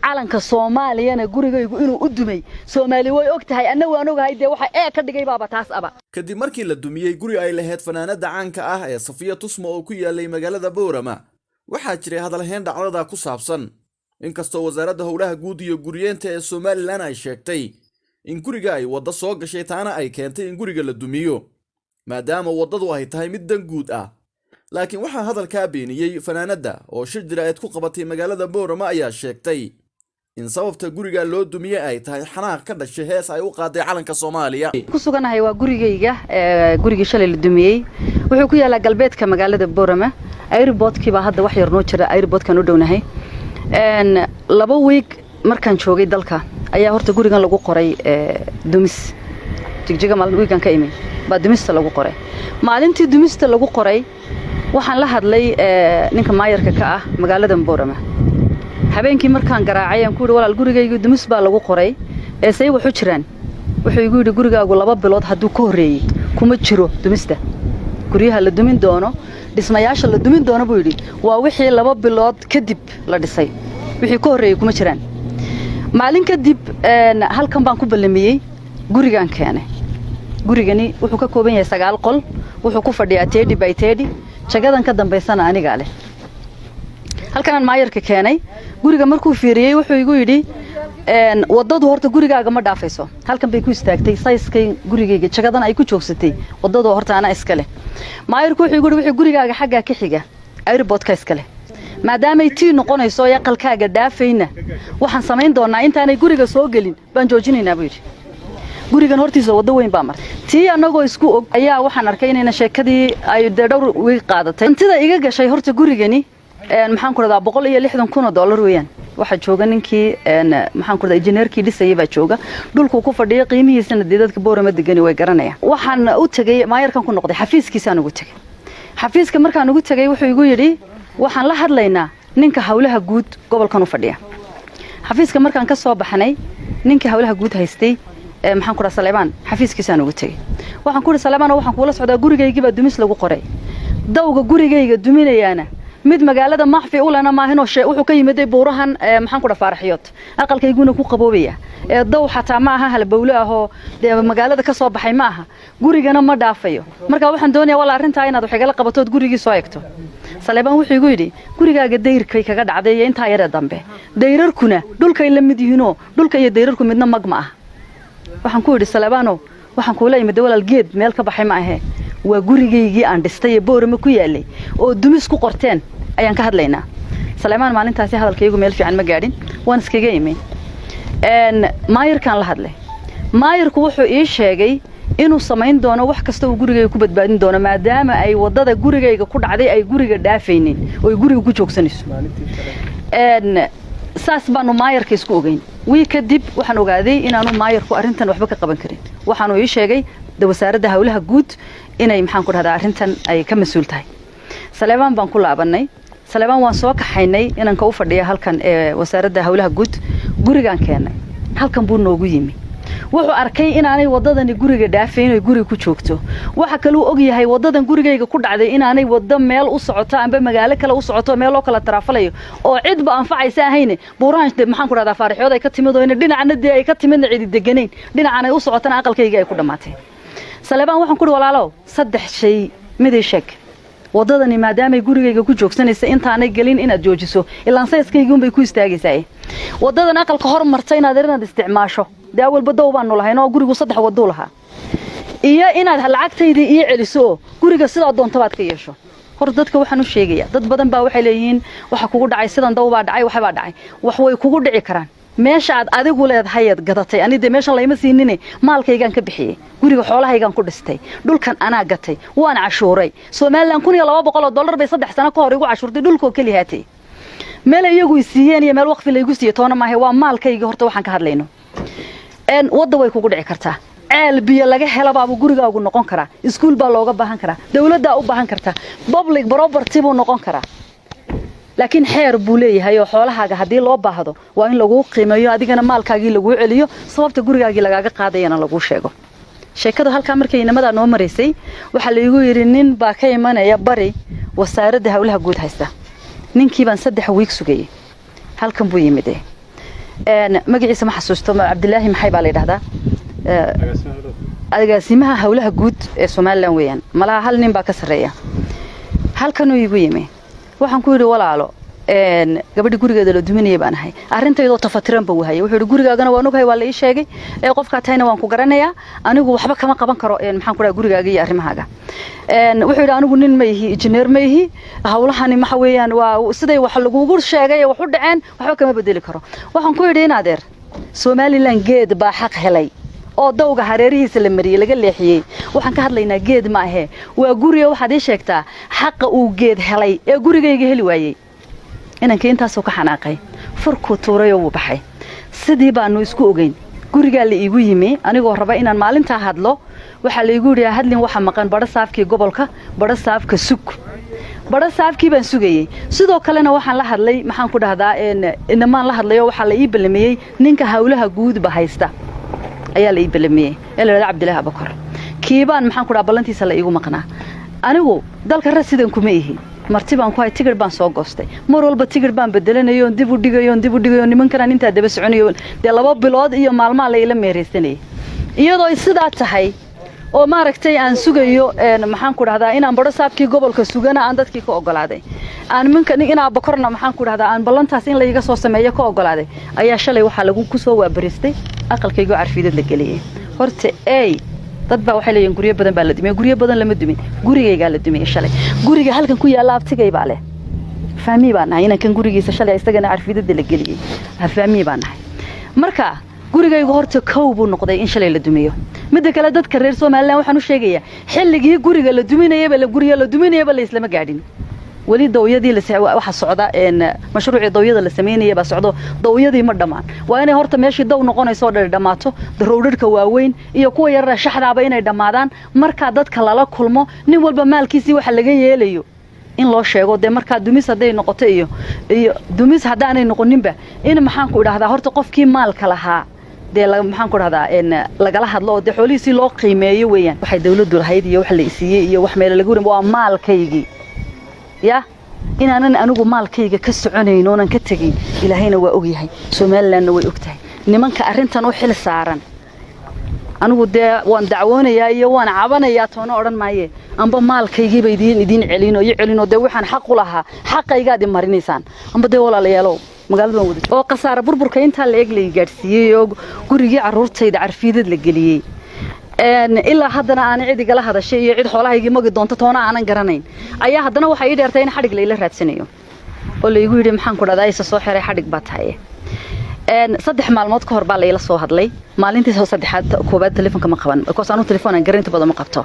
Calanka Soomaaliyana gurigaygu inuu u dumay Soomaali way og tahay, anna waan ogahay. Dee waxa ee ka dhigay baaba taas aba. Kadib markii la dumiyey guri ay lahayd fanaanada caanka ah ee Safiya Tusmo oo ku yaalay magaalada Boorama, waxaa jiray hadalhayn dhacdada ku saabsan, inkastoo Wasaaradda Howlaha Guud iyo Guriyeenta ee Somaliland ay sheegtay in guriga ay waddo soo gashay, taana ay keentay in guriga la dumiyo maadaama waddadu ay tahay mid dan guud ah. Laakiin waxaa hadalkaa beeniyey fanaanadda oo shir jaraa'id ku qabatay magaalada Boorama ayaa sheegtay in sababta guriga loo dumiyey ay tahay xanaaq ka dhashay hees ay u qaaday calanka Soomaaliya. Ku suganahay waa gurigayga, gurigii shalay la dumiyey. Wuxuu ku yaalaa galbeedka magaalada Boorama. Airportkii baa hadda wax yar noo jira, airportkan u dhownahay. 2 wiig markaan joogay dalka ayaa horta gurigan lagu qoray dumis. Jigjiga maalin wiigan ka imi baa dumista lagu qoray. Maalintii dumista lagu qoray waxaan la hadlay ninka maayarka ka ah magaalada Boorama. Habeenkii markaan garaacay aan ku yidhi, "Walaal, gurigaygu dumis baa lagu qoray, ee say waxu jiraan?" Wuxuu igu yidhi, "Gurigaagu 2 bilood hadduu ka horreeyey kuma jiro dumista. Guryaha la dumin doono, dhismayaasha la dumin doono," buu yidhi, "waa wixii 2 bilood kadib la dhisay, wixii ka horreeyey kuma jiraan." Maalin kadib halkan baan ku ballamiyey, gurigaan keenay. Gurigani wuxuu ka kooban yahay sagaal qol, wuxuu ku fadhiyaa 30 by 30. Jagadan ka dambaysana anigaa leh. Halkanaan maayarka keenay. Guriga markuu fiiriyey wuxuu igu yidhi, "Waddadu horta gurigaaga ma dhaafayso, halkan bay ku istaagtay. Sayskay gurigayga jagadan ay ku joogsatay waddadu horta anaa iska leh." Maayarku wuxuu igu yidhi, "Wixii gurigaaga xaggaa ka xiga airportka iska leh. Maadaamay tii noqonayso ee aqalkaaga dhaafayna, waxaan samayn doonaa intaanay guriga soo gelin baan joojinaynaa," buu yidhi. Gurigan hortiisa waddo weyn baa martay. Tii annagoo isku og ayaa waxaan arkay inayna sheekadii ay dee dhowr wiig qaadatay. Hantida iga gashay horta gurigani, maxaan ku rahdaa, $160,000 weeyaan. Waxaa jooga ninkii, maxaan ku rahdaa, injineerkii dhisayay baa jooga. Dhulkuu ku fadhiya qiimihiisana dee dadka Boorama degani way garanayaan. Waxaan u tegey maayarkan ku noqday, xafiiskiisaan ugu tegey. Xafiiska markaan ugu tegey wuxuu igu yidhi, "Waxaan la hadlaynaa ninka howlaha guud gobolkan u fadhiya." Xafiiska markaan ka soo baxnay, ninkii howlaha guud haystay, maxaan ku dhaha, Saleebaan, xafiiskiisaan ugu tegey. Waxaan ku idhi, "Saleebaan, waxaan kuula socdaa gurigaygii baa dumis lagu qoray. Dawga gurigayga duminayaana mid magaalada maxfi ulena maahinoo wuxuu ka yimiday buurahan, maxaan ku dhaha, Faaraxyood, aqalkayguna ku qaboobaya. Ee daw xataa ma aha halbowle ahoo dee magaalada ka soo baxay ma aha, gurigana ma dhaafayo. Marka waxaan doonayaa walla arrintaa inaad wax igala qabatood gurigii soo egto." Saleebaan wuxuu igu yidhi, "Gurigaaga dayrkay kaga dhacday iyo intaa yaree dambe, dayrarkuna dhulkay la mid yihiinoo dhulka iyo dayrarku midna mag ma ah." Waxaan ku yidhi, "Saleebaanow, waxaan kuula imid walaal geed meel ka baxay ma ahee, waa gurigaygii aan dhistay ee Boorama ku yaalay oo dumis ku qorteen ayaan ka hadlaynaa." Saleebaan maalintaasi hadalkaygu meel fiican ma gaadhin, waan iskaga imi. Maayarkaan la hadlay. Maayarku wuxuu ii sheegay inuu samayn doono wax kasta uu gurigayga ku badbaadin doono, maadaama ay waddada gurigayga ku dhacday ay guriga dhaafaynin oo ay guriga ku joogsanayso. Saas baanu maayarka isku ogeyn. Wii kadib waxaan ogaaday inaanu maayarku arrintan waxba ka qaban karin. Waxaanu ii sheegay wasaaradda howlaha guud inay, maxaan ku dhahdaa, arrintan ay ka mas-uul tahay. Saleebaan baan ku laabanay. Saleebaan waan soo kaxaynay, inanka u fadhiya halkan ee wasaaradda howlaha guud. Gurigaan keennay, halkan buu noogu yimi. Wuxuu arkay inaanay waddadani guriga dhaafayn oy guriga ku joogto. Waxa kaluu og yahay waddadan gurigayga ku dhacday inaanay waddo meel u socoto amba magaalo kale u socoto, meel loo kala taraafalayo oo cidba anfacaysa ahayne, buurahan, maxaan ku dhahdaa, Faarixyood ay ka timid oo ina dhinacna dee ay ka timidna cidi deganayn, dhinacan ay u socotana aqalkayga ay ku dhammaatay. Saleebaan waxaan ku uhi, "Walaalow, saddex shay mid ii sheeg. Waddadani maadaamay gurigayga ku joogsanaysa, intaanay gelin inaad joojiso, ilaan sayskaygi unbay ku istaagaysaa. Waddadan aqalka hor marta inaad isticmaasho, dee awalba dow baanu lahayn oo gurigu saddex waduu lahaa, iyo inaad lacagtaydii ii celiso oo guriga sidaa doonto baad ka yeesho." Hor dadka waxaan u sheegayaa, dad badan baa waxay leeyihiin, waxa kugu dhacay sidan, daw baa dhacay, waxbaa dhacay. Wax way kugu dhici karaan meesha aad adigu leedahay aad gadatay. Ani dee meeshan layma siinine, maalkaygaan ka bixiyey guriga, xoolahaygaan ku dhistay, dhulkan anaa gatay, waan cashuuray. Somaliland $1,200 bay 3 sano ka hor igu cashuurtay dhulkoo kelihaatay. Meel iyagu i siiyeen iyo meel waqfi laygu siiyey toona maahe, waa maalkaygii. Horta waxaan ka hadlayno, wadda way kugu dhici kartaa, ceel biyo laga helabaabuu gurigaagu noqon karaa, iskuul baa looga baahan karaa, dawladdaa u baahan kartaa, public property buu noqon karaa. Laakiin xeer buu leeyahay oo xoolahaaga haddii loo baahdo waa in laguu qiimeeyo, adigana maalkaagii laguu celiyo, sababta gurigaagii lagaaga qaadayana laguu sheego. Sheekadu halkaa markay inamadaa noo maraysay, waxaa laigu yidhi nin baa ka imanaya bari, wasaaradda howlaha guud haysta. Ninkii baan 3 wiig sugayey. Halkan buu yimid. Magaciisa ma xasuusto, Cabdilaahi maxay baa la yidhahdaa, agaasimaha howlaha guud ee Somaliland weeyaan. Malaha hal nin baa ka sarreeya. Halkanuu igu yimi. Waxaan ku yidhi, "Walaalo, gabadhi gurigeeda la duminaya baan ahay." Arrintaydoo tafatiran buu wahayay. Wuxuu yidhi, "Gurigaagana waan ogahay, waa la ii sheegay, ee qofkaa tahayna waan ku garanayaa. Anigu waxba kama qaban karo, maxaan ku dhahay, gurigaaga iyo arrimahaaga." Wuxuu yidhi, "Anigu nin ma ihi, injineer ma ihi. Hawlahani waxa weeyaan waa siday wax lagugu sheegay ee wax u dhaceen, waxba kama bedeli karo." Waxaan ku yidhi, "In adeer, Somaliland geed baa xaq helay oo dawga hareerihiisa la mariyey, laga leexiyey. Waxaan ka hadlaynaa geed ma ahe, waa guriga. Waxaad ii sheegtaa xaqa uu geed helay ee gurigayga heli waayey." Inankii intaasuu ka xanaaqay, furkuu tuurayoo wuu baxay. Sidii baanu isku ogeyn. Gurigaa la iigu yimi anigoo raba inaan maalintaa hadlo. Waxaa laigu yidhi, "Hadlin, waxa maqan badho saafkii gobolka, badho saafka sug." Badho saafkii baan sugayey. Sidoo kalena waxaan la hadlay, maxaan ku dhahdaa, inamaan la hadlayo. Waxaa la ii ballamiyey ninka hawlaha guudba haysta ayaa la ii ballamiyey, ee la yidhahda Cabdilaahi Abakor. Kiibaan, maxaan ku dhaha, ballantiisa la iigu maqnaa. Anigu dalka rasidan kuma ihi, marti baan ku hay. Tigidh baan soo goostay. Mar walba tigidh baan bedelanayo oon dib u dhigayo, oon dib u dhigayo. Nimankanaan intaa daba soconayo dee 2 bilood iyo maalmaha la ila meeraysanayay. Iyadoo sidaa tahay oo maaragtay aan sugayo, maxaan ku dhahdaa, inaan badho saabkii gobolka sugana aan dadkii ka ogolaaday, aan minka inaa bokorna, maxaan ku dhahdaa, aan ballantaas in layga soo sameeyo ka ogolaaday, ayaa shalay waxaa lagu ku soo waabariistay aqalkaygoo carfiidad la geliyey. Horta ey, dad baa waxay leeyihin guryo badan baa la dumiyey. Guryo badan lama dumin, gurigaygaa la dumiyey shalay. Guriga halkan ku yaalla abtigay baa leh, family baan nahay. Inankan gurigiisa shalay isagana carfiidada la geliyey family baan nahay. Marka gurigaygu horta kow buu noqday in shalay la dumiyo. Midda kale, dadka reer Somaliland waxaan u sheegayaa, xilligii guriga la duminayaba, guriga la duminayaba la islama gaadhin weli. Dawyadii waxa socda, mashruucii dawyada la samaynaya baa socdo. Dawyadii ma dhammaan. Waa inay horta meeshii daw noqonayso oo dhan dhammaato, roodhadhka waaweyn iyo kuwa yarara shaxdaaba inay dhammaadaan. Markaa dadka lala kulmo, nin walba maalkiisii waxa laga yeelayo in loo sheego. Dee markaa dumis hadday noqoto iyo dumis haddaanay noqoninba, in, maxaan ku idhahdaa, horta qofkii maalka lahaa dee, maxaan ku dhahdaa, lagala hadlo oo dee xoolihiisii loo qiimeeyo weeyaan. Waxay dawladdu lahayd iyo wax la isiiyey iyo wax meele lagu waa maalkaygii. Ya inaanan anigu maalkayga ka soconayn oonan ka tegayn, Ilaahayna waa ogyahay, Somalilandna way og tahay. Nimanka arrintan u xil saaran, anigu dee waan dacwoonayaa iyo waan cabanayaa toona odhan maaye. Amba maalkaygiiba idiin celin oo ii celinoo dee waxaan xaq u lahaa xaqaygaad i marinaysaan. Amba dee walaalayaalow, magaalada waan wada oo khasaare burburka intaa la eg la gaadhsiiyey oo gurigii carruurtayda carfiidad la geliyey, ilaa haddana aanay cid igala hadashay iyo cid xoolahaygii magi doonto toona aanan garanayn, ayaa haddana waxay ii dheertay in xadhig layla raadsanayo oo laygu yidhi, maxaan ku dhahdaa, isa soo xiray, xadhig baa tahay. 3 maalmood ka hor baa layla soo hadlay. Maalintii saddexaad koowaad telefoonka ma qaban, because anu telefoon aan garan inta badan ma qabto.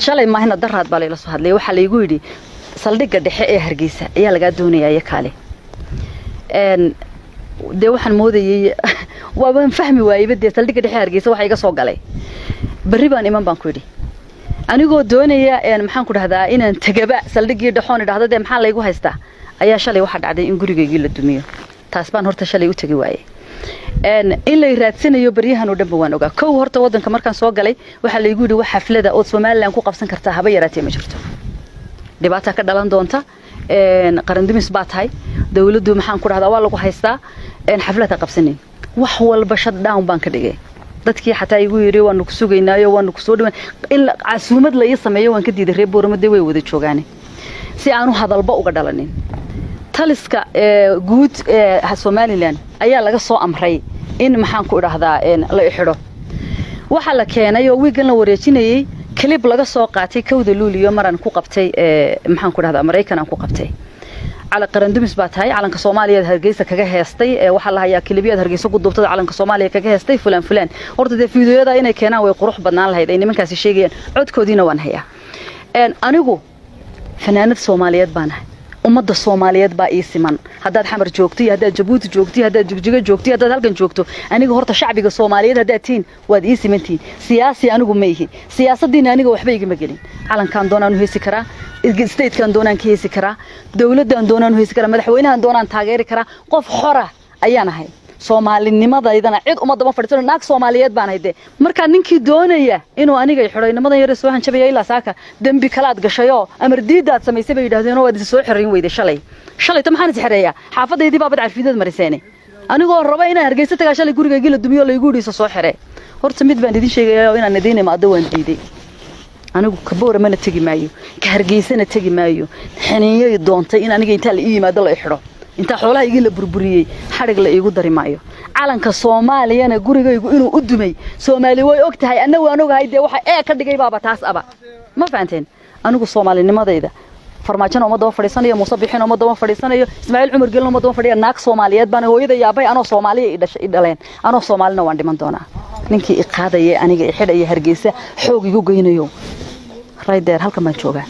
Shalay maahina, daraad baa layla soo hadlay. Waxaa laygu yidhi, "Saldhigga dhexe ee Hargeysa ayaa lagaa doonayaa iyo kaale." Dee waxaan moodayey, waabaan fahmi waayeyba dee saldhigga dhexe Hargeysa waxa iga soo galay. "Berri baan iman," baan ku yidhi, anigoo doonaya, maxaan ku dhahdaa, inaan tegaba saldhiggii dhexoon idhahdo dee maxaa laygu haystaa. Ayaa shalay waxaa dhacday in gurigaygii la dumiyo. Taas baan horta shalay u tegi waayey. In lay raadsanayo baryahan oo dhanba waan ogaa. Kow, horta waddanka markaan soo galay waxaa laygu yidhi, "Wax xaflada ood Somaliland ku qabsan kartaa haba yaraatee ma jirto, dhibaata ka dhalan doonta, qarandumis baa tahay, dawladdu, maxaan ku dhahdaa, waa lagu haystaa, xaflad ha qabsanin." Wax walba shutdown baan ka dhigay. Dadkii xataa igu yidhi, "Waanu ku sugaynaayo, waanu ku soo dhawaan," in casuumad la ii sameeyo waan ka diiday. Reer Boorama dee way wada joogaane, si aanu hadalba uga dhalanin. Taliska guud ee Somaliland ayaa laga soo amray in, maxaan ku idhahdaa, la ixidho. Waxaa la keenay oo wiigan la wareejinayey clip laga soo qaatay 1-da Luuliyo maraan ku qabtay, maxaan ku dhahdaa, Maraykan aan ku qabtay. Cala qarandumis baa tahay, calanka Soomaaliya Hargeysa kaga heestay, waxaa la hayaa clipyaad Hargeysa ku duubtada, calanka Soomaaliya kaga heestay, fulan fulan. Horta dee fiidiyoyada inay keenaan way qurux badnaan lahayd ay nimankaasi sheegayaan. Codkoodiina waan hayaa. Anigu fanaanad Soomaaliyeed baan ahay. Ummadda Soomaaliyeed baa ii siman. Haddaad Xamar joogto iyo haddaad Jabuuti joogto iyo haddaad Jigjigo joogto iyo haddaad halkan joogto, aniga horta shacbiga Soomaaliyeed haddaad tihiin waad ii simantihiin. Siyaasi anigu ma ihi, siyaasaddiina aniga waxba igama gelin. Calankaan doonaan u heesi karaa, statekan doonaan ka heesi karaa, dawladdan doonaan u heesi karaa, madaxweynahan doonaan taageeri karaa. Qof xora ayaan ahay. Soomaalinimadaydana cid uma daba fadhiisano. Naag Soomaaliyeed baan ahay. Dee markaa ninkii doonaya inuu aniga xidho, inamadan yare soo hanjabaya ilaa saaka, dembi kalaad gashayoo amar diidaad samaysay bay yidhahdeen oo waad is soo xirayn weyday shalay. Shalayto maxaan is xereeyaa? Xaafadaydii baabad carfiidad mariseene. Anigoo raba inaan Hargeysa tagaa, shalay gurigaygii la dumiyo, laygu yidhi isa soo xire. Horta mid baan idin sheegayaa oo inaan idiin imaado waan diiday. Anigu ka Booramana tegi maayo, ka Hargeysana tegi maayo. Xiniinyay doontay in aniga intaa la ii yimaado la i xidho, intaa xoolahaygii la burburiyey xadhig la iigu dari maayo. Calanka Soomaaliyana gurigaygu inuu u dumay Soomaali way og tahay, anna waan ogahay. Dee waxa ee ka dhigay baaba taas aba, ma fahanteen? Anigu soomaalinimadayda Farmaajona uma daba fadhiisanayo, Muuse Bixin uma daba fadhiisanayo, Ismaaciil Cumar Gelin uma daba fadhiya. Naag Soomaaliyeed baan. Hooyada iyo aabbahay anoo Soomaaliya i dhaleen, anoo Soomaalina waan dhiman doonaa. Ninkii i qaadaya, aniga i xidhaya, Hargeysa xoog igu geynayo, right there, halkan baan joogaa.